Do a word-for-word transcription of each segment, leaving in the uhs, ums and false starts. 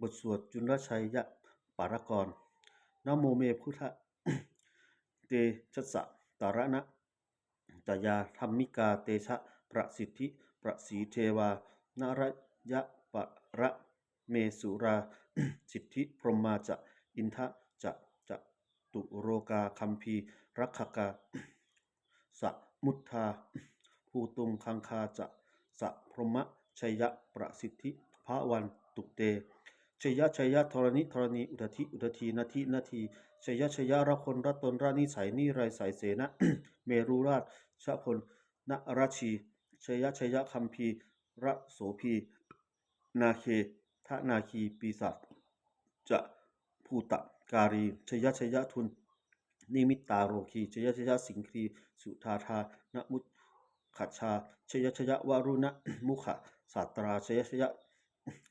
บทสวดจุลชัยยะปารกร Namo me buddha tejassa taranatayā dhammikā tejaprasiddhi prasīdevā narayaparamesūrā siddhibrahmā ca indā ca catulokā gambhīrakkhakā samuddā bhūtuṅgaṅgā ca sabrahmā jayaprasiddhi bhavantu te. Jaya jaya dharaṇi dharaṇī udadhi udadhī nadī nadī, jaya jaya rakon raton rani sai nirai sai sena merurājabala narajī, jaya jaya gambhīrasobhī nāgendanāgī pisāca bhūtakālī, jaya jaya dunnimittarogī, jaya jaya siṅgī sudādānamukhajā, jaya jaya varuṇamukhasātrā, jaya jaya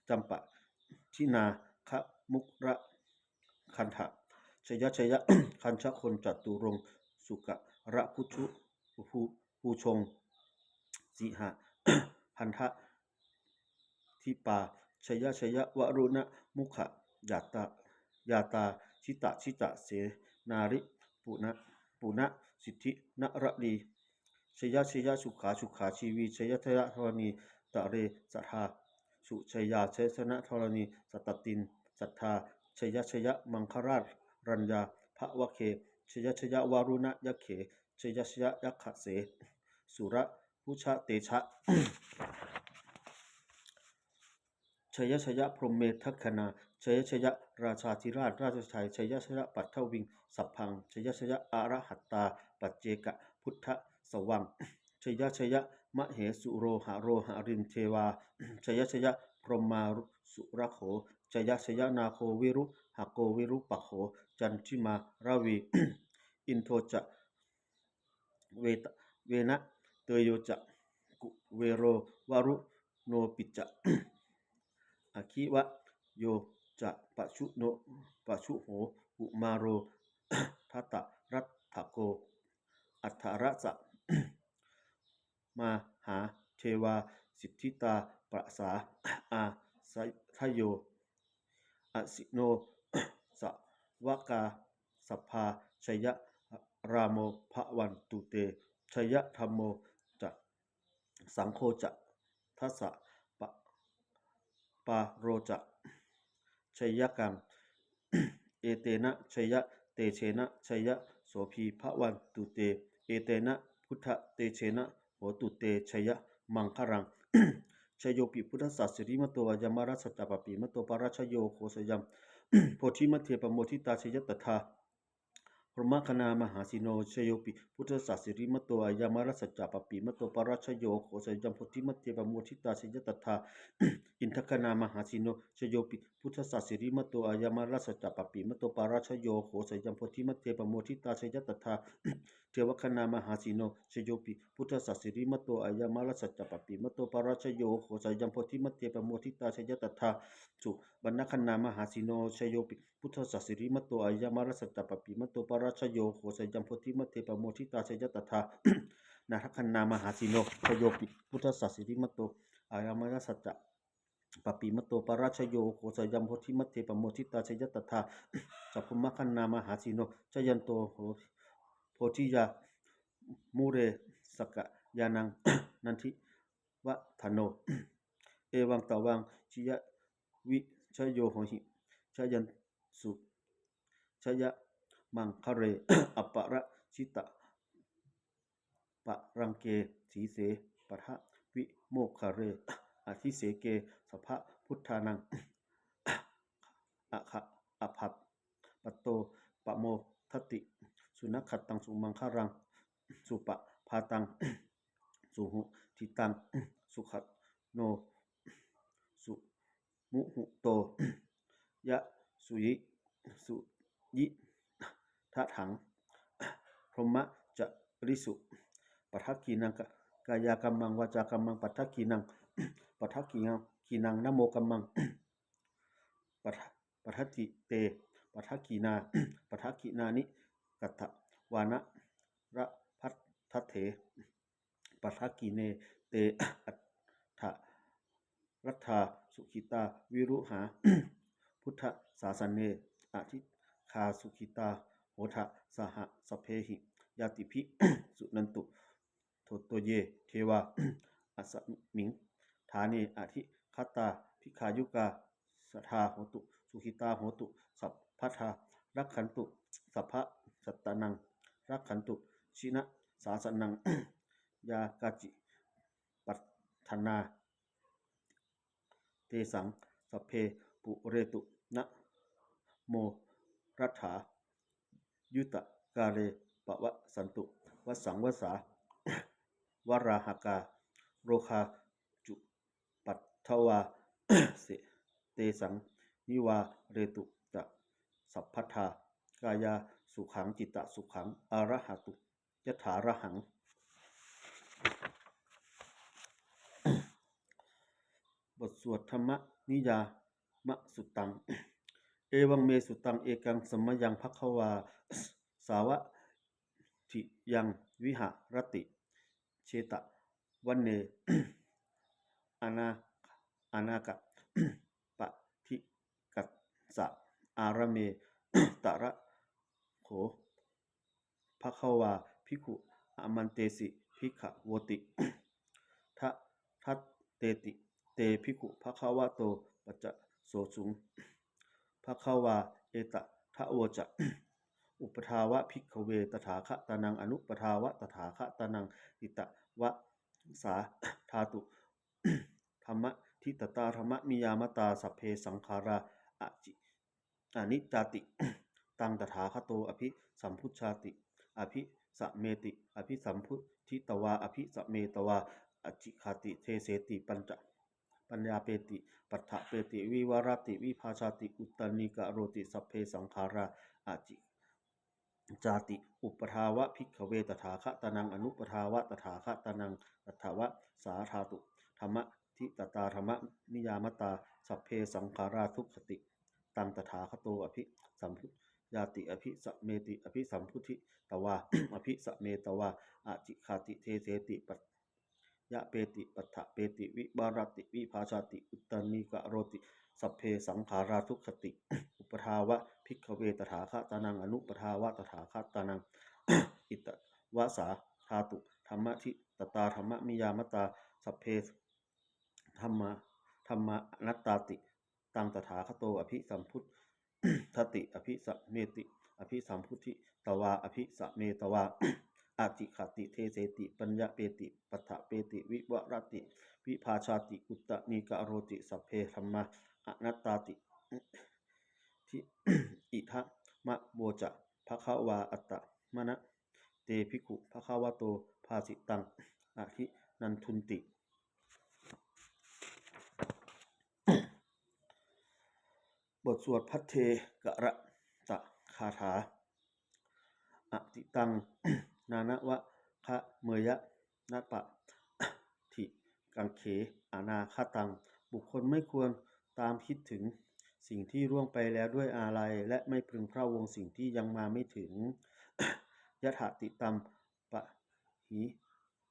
campādināgamuktagandhā, jaya jaya gajagacchakon catuloṅ sukarabhuju bhu- bhujoṅ sīhadantapadīpā, jaya jaya varuṇamukhayātrā, yātrā jita jita senārī puna puna siddhi nagaradī, jaya jaya sukhā sukhā jīvī, jaya jaya dharaṇītale sadā sujayā, jaya jaya dharaṇī sāntin sadā, jaya jaya maṅgarājaraññā bhavagge, jaya jaya varuṇayakkhe, jaya jaya yakkhase surabhujateja, jaya jaya brahmendagaṇā, jaya jaya rājādhirāja rājasājjai, jaya jaya paṭhaviṃ sabbaṃ, jaya jaya arahatā paccekabuddhasāvaṃ, jaya jaya mahesuro haro harindevā, jaya jaya brahmā surakkho, jaya jaya nāgo viruḷhako virūpakkho candimā ravi, indo ca veta- venateyyo ca kuvero varuṇopi ca, aggi vāyo ca pajjuṇo pajjuho kumāro dhataraṭṭhako, aṭṭhārasa mahādevā siddhitāpasa ādayo, asinā sāvakā sabbā jaya rāmo bhavantu te, jaya dhammo ca saṅgho ca dasapālo ca jayakaṃ, etena jayatejena jayasotthiṃ bhavantu te, etena buddhatejena hotu te jayamaṅgalaṃ. Jayopi buddhassa sirīmato ayaṃ mārassa ca pāpimato parājayo ugghosayuṃ bodhimaṇḍe pamoditā jaya tadā brahmagaṇā mahāsino. Jayopi buddhassa sirīmato ayaṃ mārassa ca pāpimato parājayo ugghosayuṃ bodhimaṇḍe pamoditā jaya tadā indagaṇā mahāsino. Jayopi buddhassa sirīmato ayaṃ mārassa ca pāpimato parājayo ugghosayuṃ bodhimaṇḍe pamoditā jaya tadā devagaṇā mahāsino. Jayopi buddhassa sirīmato ayaṃ mārassa ca pāpimato parājayo ugghosayuṃ bodhimaṇḍe pamoditā jaya tadā supaṇṇagaṇā mahāsino. Jayopi buddhassa sirīmato ayaṃ mārassa ca pāpimato parājayo ugghosayuṃ bodhimaṇḍe pamoditā jaya tadā nāgagaṇā mahāsino. Jayopi buddhassa sirīmato ayaṃ mārassa ca pāpimato parājayo ugghosayuṃ bodhimaṇḍe pamoditā jaya tadā sabrahmagaṇā mahāsino. Jayanto bodhiyā mūle sakyānaṃ nandivaḍḍhano, evaṃ tvaṃ jayassu vijayo hohi, jayassu jayamaṅgale, aparājitapallaṅke sīse paṭhavipokkhare, abhiseke sabbabuddhānaṃ agga- aggappatto pamodati. Sunakkhattaṃ sumaṅgalaṃ supabhātaṃ suhuṭṭhitaṃ, sukhaṇo sumuhutto ca suyi- suyiṭṭhaṃ brahmacārisu. Padakkhiṇaṃ kāyakammaṃ vācākammaṃ padakkhiṇaṃ, padakkhiṇaṃ manokammaṃ pada- padakkhiṇe padakkhiṇā, padakkhiṇāni katvāna labhantatthe padakkhiṇe. Te atthaladdhā sukhitā viruḷhā buddhasāsane adhighā sukhitā hotha saha sabbehi ñātibhi. Suṇantu bhonto ye devā asmiṃ ṭhāne adhigatā dīghāyukā sadā hontu sukhitā hontu sabbadā. Rakkhantu sabbasattānaṃ rakkhantu jinasāsanaṃ. Yā kāci patthanā tesaṃ sabbe pūrentu namo rathā. Yuttakāle pavassantu vassaṃ vassā valāhakā. Rogā cupaddavā tesaṃ nivārentu ca sabbadā. Kāyāsukhaṃ cittasukhaṃ arahantu yathārahaṃ. บทสวด Dhammaniyāmasuttaṃ. Evaṃ me sutaṃ. Ekaṃ samayaṃ bhagavā sāvatthiyaṃ viharati jetavane anā anāthapiṇḍikassa ārāme. Tatra kho bhagavā bhikkhū āmantesi bhikkhavoti. Tadatteti te bhikkhū bhagavato paccassosuṃ. Bhagavā etadavoca: Uppādā va bhikkhave tathāgatānaṃ anuppādā va tathāgatānaṃ, ṭhitā va sā dhātu dhammaṭṭhitatā dhammaniyāmatā sabbe saṅkhārā acī aniccāti. Taṃ tathāgato abhisambujjhāti abhisameti, abhisambujjhitvā abhisametvā ācikkhati deseti paññapeti paṭṭhapeti vivarati vibhajati uttānīkaroti sabbe saṅkhārā acī cchāti. Uppādā va bhikkhave tathāgatānaṃ anuppādā va tathāgatānaṃ, ṭhitā va sā dhātu dhammaṭṭhitatā dhammaniyāmatā sabbe saṅkhārā dukkhāti. Taṃ tathāgato abhisambujjhāti abhisameti, abhisambujjhitvā abhisametvā ācikkhati deseti paññapeti paṭṭhapeti vivarati vibhajati uttānīkaroti sabbe saṅkhārā dukkhāti. Uppādā va bhikkhave tathāgatānaṃ anuppādā va tathāgatānaṃ, ṭhitā va sā dhātu dhammaṭṭhitatā dhammaniyāmatā sabbe dhammā dhammā anattāti. Taṃ tathāgato abhisambujjhāti abhisameti, abhisambujjhitvā abhisametvā ācikkhati deseti paññapeti paṭṭhapeti vivarati vibhajati uttānīkaroti sabbe dhammā anattāti. Idamavoca bhagavā. Attamanā te bhikkhū bhagavato bhāsitaṃ abhinandunti. บทสวดภัทเทกรัตตคาถา Atītaṃ nānvāgameyya nappaṭikaṅkhe anāgataṃ. บุคคลไม่ควรตามคิดถึงสิ่งที่ล่วงไปแล้วด้วยอาลัย และไม่พึงพะวงสิ่งที่ยังมาไม่ถึง Yadatītampahī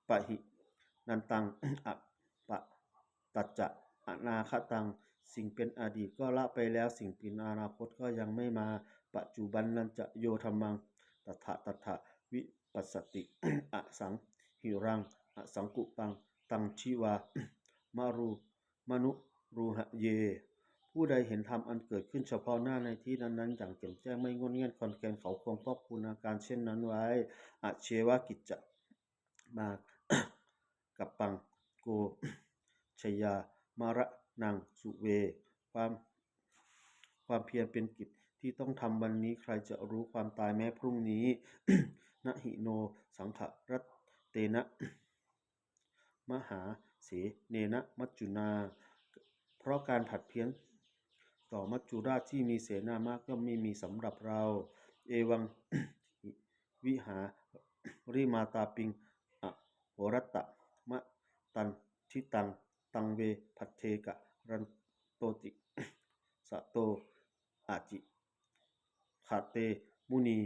pahi nantaṃ appattañca anāgataṃ. สิ่งเป็นอดีตก็ละไปแล้ว สิ่งเป็นอนาคตก็ยังไม่มา Paccuppannañca yo dhammaṃ tattha tattha vipassati, asaṃhiraṃ asaṅkuppaṃ taṃ divā maru manubrūhaye. ผู้ใดเห็นธรรมอันเกิดขึ้นเฉพาะหน้าในที่นั้นๆ อย่างแจ่มแจ้ง ไม่ง่อนแง่นคลอนแคลน เขาควรพอกพูนอาการเช่นนั้นไว้ Ajjeva kiccamātappaṃ ko jaññā maraṇaṃ suve. ความความเพียรเป็นกิจที่ต้องทำวันนี้ ใครจะรู้ความตายแม้พรุ่งนี้ Na hi no saṅgarattena mahāsenena maccunā. เพราะการผัดเพี้ยนต่อมัจจุราชที่มีเสนามากย่อมไม่มีสำหรับเรา Evaṃ vihārimātāpiṃ ahorattamatanditaṃ, taṃ ve bhaddekarattoti sato ācikkhate munī.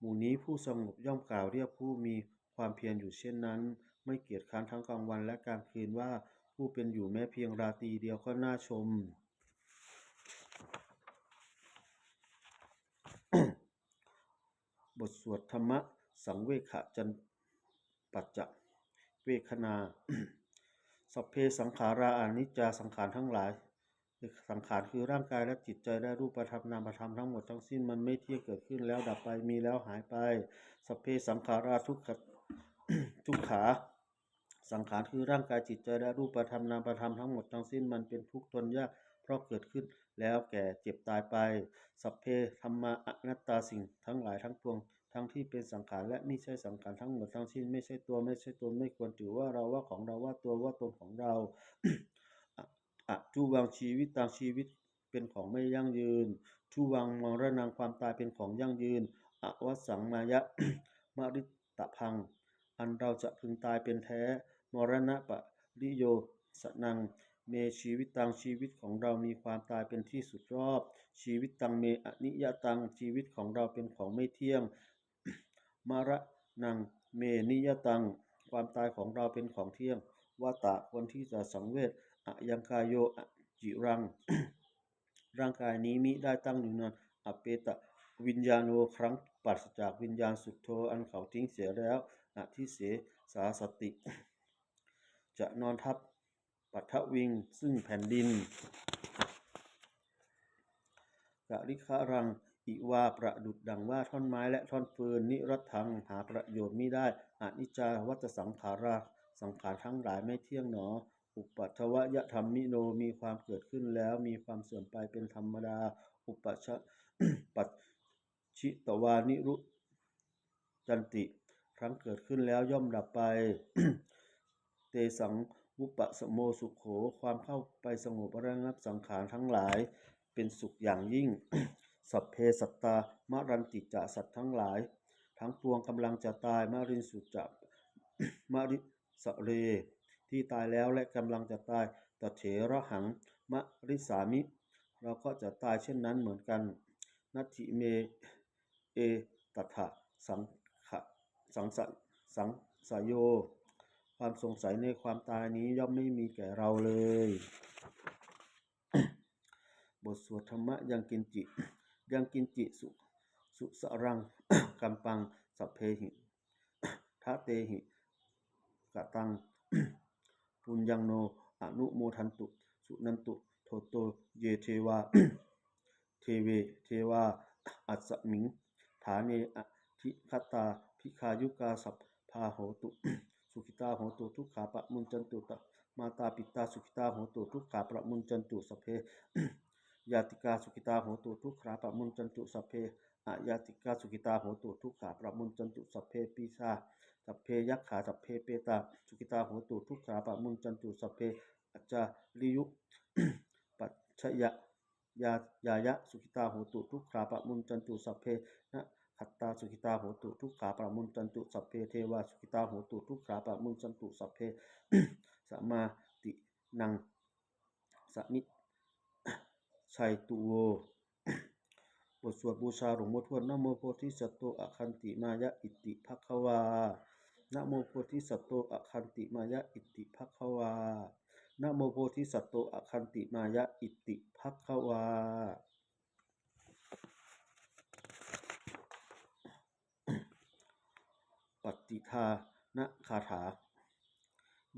หมู่นี้ผู้สงบย่อมกล่าวเรียกผู้มีความเพียรอยู่เช่นนั้น ไม่เกียจคร้านทั้งกลางวันและกลางคืนว่า ผู้เป็นอยู่แม้เพียงราตรีเดียวก็น่าชม บทสวดธรรมสังเวคจันปัจจเวคขณา Sabbe saṅkhārā aniccā สังขารทั้งหลาย สังขารคือร่างกายและจิตใจและรูปธรรมนามธรรมทั้งหมดทั้งสิ้นมันไม่เที่ยง เกิดขึ้นแล้วดับไป มีแล้วหายไป Sabbe saṅkhārā dukkha dukkhā สังขารคือร่างกายจิตใจและรูปธรรมนามธรรมทั้งหมดทั้งสิ้นมันเป็นทุกข์ทนยาก เพราะเกิดขึ้นแล้วแก่เจ็บตายไป Sabbe dhammā anattā สิ่งทั้งหลายทั้งปวง ทั้งที่เป็นสังขารและมิใช่สังขารทั้งหมดทั้งสิ้นไม่ใช่ตัวไม่ใช่ตนไม่ควรถือว่าเราว่าของเราว่าตัวว่าตนของเรา Aṭṭhuvaṃ jīvitaṃ ชีวิตเป็นของไม่ยั่งยืน Dhuvaṃ maraṇaṃ ความตายเป็นของยั่งยืน Avassaṃ māya maritabbaṃ อันเราจะพึงตายเป็นแท้ Maraṇapariyosānaṃ me jīvitaṃ ชีวิตของเรามีความตายเป็นที่สุดรอบ Jīvitaṃ me aniyataṃ ชีวิตของเราเป็นของไม่เที่ยง Maraṇaṃ me niyataṃ ความตายของเราเป็นของเที่ยง Vata ควรที่จะสังเวช Ayaṃ kāyo aciraṃ ร่างกายนี้มิได้ตั้งอยู่นาน Apetaviññāṇo ครั้นปราศจากวิญญาณ Chuḍḍho อันเขาทิ้งเสียแล้ว Adhisessāsati จะนอนทับ Paṭhaviṃ ซึ่งแผ่นดิน Kaliṅgaraṃ iva ประดุจดังว่าท่อนไม้และท่อนฟืน Niratthaṃ หาประโยชน์มิได้ Aniccā vata saṅkhārā สังขารทั้งหลายไม่เที่ยงหนอ Uppādavayadhammino มีความเกิดขึ้นแล้ว มีความเสื่อมไปเป็นธรรมดา Uppajja paccitavā nirujjhanti ครั้นเกิดขึ้นแล้วย่อมดับไป Tesaṃ vūpasamo sukho ความเข้าไปสงบระงับสังขารทั้งหลาย เป็นสุขอย่างยิ่ง Sabbe sattā maranti ca สัตว์ทั้งหลาย ทั้งปวงกำลังจะตาย Mariṃsu ca marissare ที่ตายแล้วและกำลังจะตาย Tathevāhaṃ marissāmi เราก็จะตายเช่นนั้นเหมือนกัน Natthi me ettha saṅkha- saṅsa- saṅsayo ความสงสัยในความตายนี้ย่อมไม่มีแก่เราเลย บทสวดธรรมะ Yaṅkiñci Yaṅkiñci su- susaraṃ kammaṃ sabbehi datehi kataṃ puññaṃ no anumodantu suṇantu bhonto ye devā deve devā asmiṃ ṭhāne adhigatā dīghāyukā sabbā hontu sukhitā hontu dukkhā pamuñcantu. Mātā pitā sukhitā hontu dukkhā pamuñcantu. Sabbe ñātikā sukhitā hontu dukkhā pamuñcantu. Sabbe aññātikā sukhitā hontu dukkhā pamuñcantu. Sabbe pisā sabbe yakkhā sabbe petā sukhitā hontu dukkhā pamuñcantu. Sabbe ācariyupajjhāyā sukhitā hontu dukkhā pamuñcantu. Sabbe nakkhattā sukhitā hontu dukkhā pamuñcantu. Sabbe devā sukhitā hontu dukkhā pamuñcantu. Sabbe sampattīnaṃ samijjhantu vo. บทสวดบูชาหลวงปู่ทวด Namo bodhisatto āgantimāya iti bhagavā. Namo bodhisatto āgantimāya iti bhagavā. Namo bodhisatto āgantimāya iti bhagavā. Pattidānagāthā.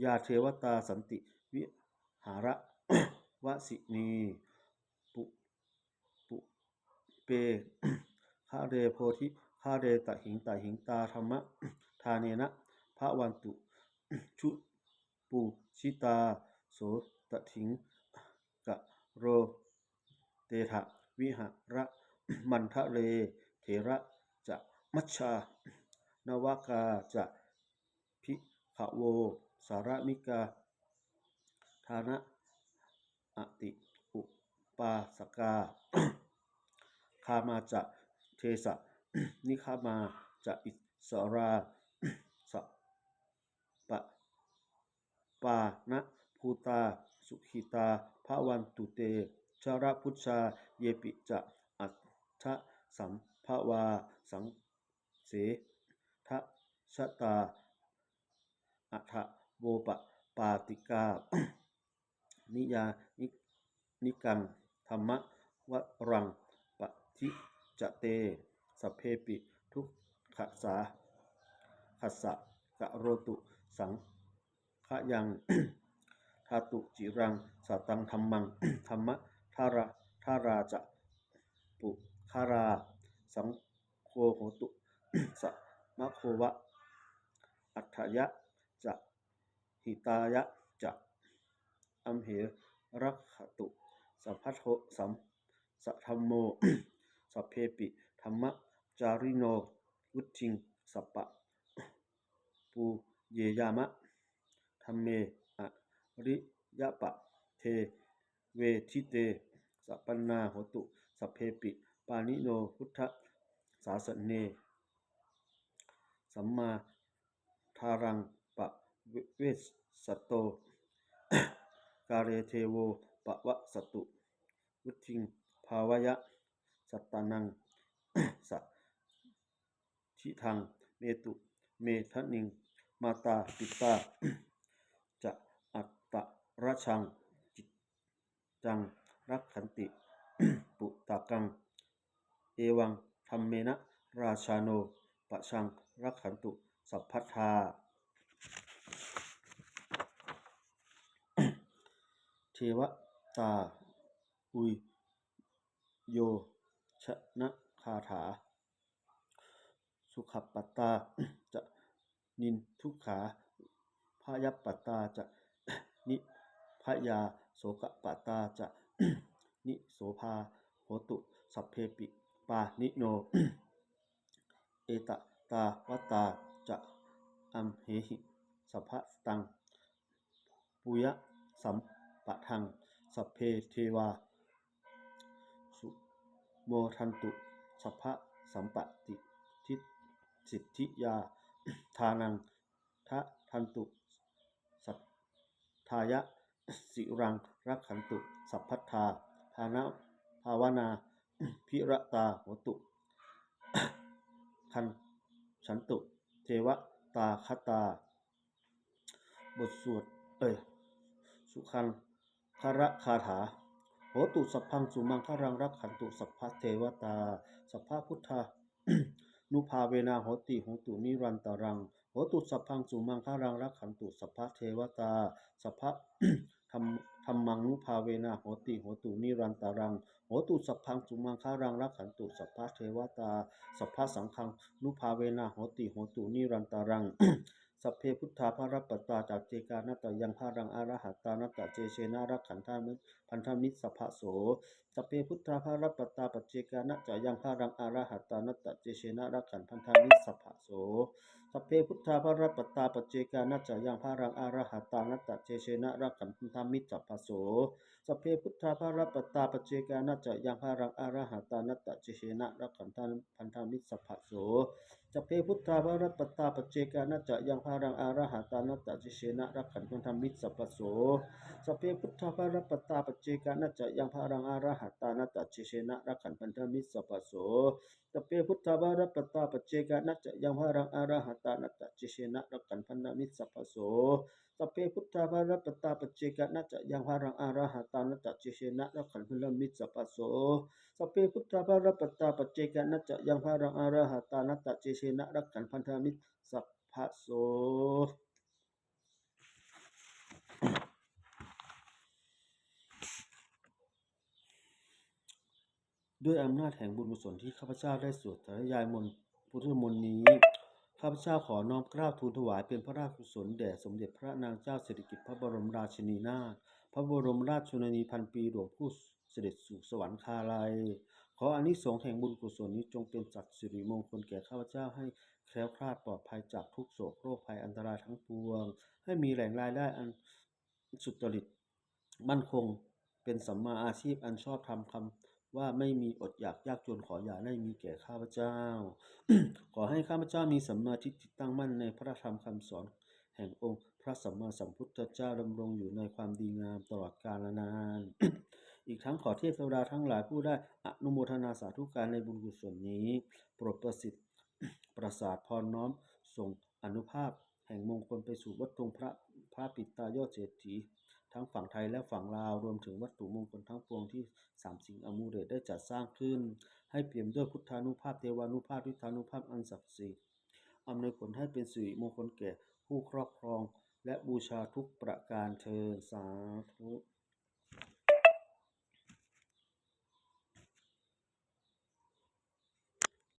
Yā devatā santi vihāravāsinī, pu- pubbe ghare bodhighare tahiṃ tahiṃ tā dhammadānena bhavantu pūjitā. So tahiṃ karontedha vihāramaṇḍale. Therā ca majjhā navakā ca bhikkhavo sārāmikā dānapatī upāsakā, gāmā ca desā nigamā ca issarā, sappāṇabhūtā sukhitā bhavantu te. Jalābujā yepi ca aṇḍasambhavā, saṃsedajātā athavopapātikā, niyyānikaṃ dhammavaraṃ paṭicca te, sabbepi duk- khassa khassa karotu saṅkhayaṃ. Ṭhātu ciraṃ sataṃ dhammaṃ dhammaddharā dharā ca puggalā. Saṅgho hotu samaggo va atthāya ca hitāya ca. Amhe rakkhatu sabbadho sam- sadhammo sabbepi dhammacārino. Vuḍḍhiṃ sampā- pūyeyya ma dhamme ariyappavedite. Sampannā hontu sabbepi pāṇino buddhasāsane. Sammā dhāraṃ pavecchanto kāle devo pavassatu. Vuḍḍhiṃ bhāveyya sattānaṃ sa- ṭṭhidaṃ. Metu medaniṃ mātā pitā ca atrajaṃ, cittaṃ rakkhanti puttakaṃ. Evaṃ dhammena rājāno pajaṃ rakkhantu sabbadā. Devatāuyyojanagāthā. Sukhappatā ca niddukkhā, bhayappattā ca nibbhayā, sokappattā ca nissokā hontu sabbepi pāṇino. Ettāvatā ca amhehi sambhataṃ puññasampadaṃ sabbe devā sumodantu sabbasampattisiddhiyā. Dānaṃ dadantu saddhāya sīlaṃ rakkhantu sabbadā, bhāvanābhiratā hontu gacchantu devatāgatā. บทสวด เอ้ย สุมังคลคาถา. Hotu sabbaṃ sumaṅgalaṃ, rakkhantu sabbadevatā, sabbabuddhānubhāvena hotu, hotu nirantaraṃ. Hotu sabbaṃ sumaṅgalaṃ, rakkhantu sabbadevatā, sabbadham- dhammanumbhāvena hotu, hotu nirantaraṃ. Hotu sabbaṃ sumaṅgalaṃ, rakkhantu sabbadevatā, sabbasaṅghanumbhāvena hotu, hotu nirantaraṃ. Sabbe buddhā balappattā, paccekānañca yaṃ balaṃ, arahantānañca tejena, rakkhaṃ bandhāmi sabbaso. Sabbe buddhā balappattā, paccekānañca yaṃ balaṃ, arahantānañca tejena, rakkhaṃ bandhāmi sabbaso. Sabbe buddhā balappattā, paccekānañca yaṃ balaṃ, arahantānañca tejena, rakkhaṃ bandhāmi sabbaso. Sabbe buddhā balappattā, paccekānañca yaṃ balaṃ, arahantānañca tejena, rakkhaṃ bandhāmi sabbaso. Sabbe buddhā balappattā, paccekānañca yaṃ balaṃ, arahantānañca tejena, rakkhaṃ bandhāmi sabbaso. Sabbe buddhā balappattā, paccekānañca yaṃ balaṃ, arahantānañca tejena, rakkhaṃ bandhāmi sabbaso. Sabbe buddhā balappattā, paccekānañca yaṃ balaṃ, arahantānañca tejena, rakkhaṃ bandhāmi sabbaso. Sabbe buddhā balappattā, paccekānañca yaṃ balaṃ, arahantānañca tejena, rakkhaṃ bandhāmi sabbaso. Sabbe buddhā balappattā, paccekānañca yaṃ balaṃ, arahantānañca tejena, rakkhaṃ bandhāmi sabbaso. ด้วยอำนาจแห่งบุญกุศลที่ข้าพเจ้าได้สวดสาธยายมนต์พุทธมนต์นี้ ข้าพเจ้าขอน้อมเกล้าทูลถวายเป็นพระราชกุศลแด่สมเด็จพระนางเจ้าสิริกิติ์พระบรมราชินีนาถ พระบรมราชชนนีพันปีหลวงผู้เสด็จสู่สวรรคาลัย ขออานิสงส์แห่งบุญกุศลนี้จงเป็นสัตว์สิริมงคลแก่ข้าพเจ้า ให้แคล้วคลาดปลอดภัยจากทุกข์โศกโรคภัยอันตรายทั้งปวง ให้มีแหล่งรายได้อันสุจริต มั่นคง เป็นสัมมาอาชีพอันชอบธรรม คำว่าไม่มีอดอยากยากจนขออย่าได้มีแก่ข้าพเจ้า ขอให้ข้าพเจ้ามีสัมมาทิฏฐิตั้งมั่นในพระธรรมคำสอนแห่งองค์พระสัมมาสัมพุทธเจ้า ดำรงอยู่ในความดีงามตลอดกาลนาน อีกทั้งขอเทพเทวดาทั้งหลายผู้ได้อนุโมทนาสาธุการในบุญกุศลนี้ โปรดประสิทธิ์ประสาทพรน้อมส่งอานุภาพแห่งมงคลไปสู่วัตถุพระ พระปิดตายอดเศรษฐี ทั้งฝั่งไทยและฝั่งลาว รวมถึงวัตถุมงคลทั้งปวงที่สามสิงห์อมูเลตได้จัดสร้างขึ้น ให้เปี่ยมด้วยพุทธานุภาพ เทวานุภาพ ฤทธานุภาพอันศักดิ์สิทธิ์ อำนวยผลให้เป็นสิริมงคลแก่ผู้ครอบครอง และบูชาทุกประการเทอญ สาธุ